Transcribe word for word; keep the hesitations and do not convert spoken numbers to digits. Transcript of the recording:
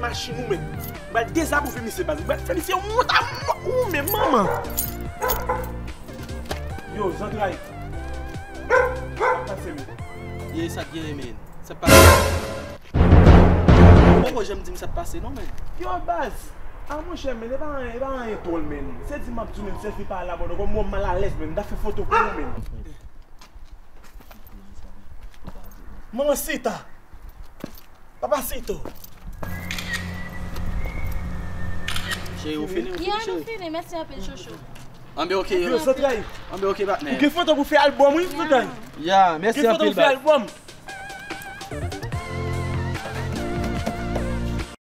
machin ou menm. M pral dezapwouve misye baz. M pral fè misye wont a mò ou menm manman. Yo, zantray. Sa k pase menm? Ye, sa k genyen menm? Sa k pase? Ou poko janm di m sa k pase non menm. Yo, baz. A monchè menm, e pa anyen, e pa anyen dwòl menm. Se di m ap di w menm, sèfi pa al abòne kòm m wè m malalèz menm, m ta fè foto pou ou menm. Manman Sita. Papa Sito. Cheri, ou fini, ou fini, cheri? Ya, nou fini. Mèsi anpil, chouchou. Anben, oke. Yo, zantray. Anben, oke, patnè. Ou gen foto pou fè albòm, wi, zantray. Ya, mèsi anpil, baz. Gen foto pou fè albòm.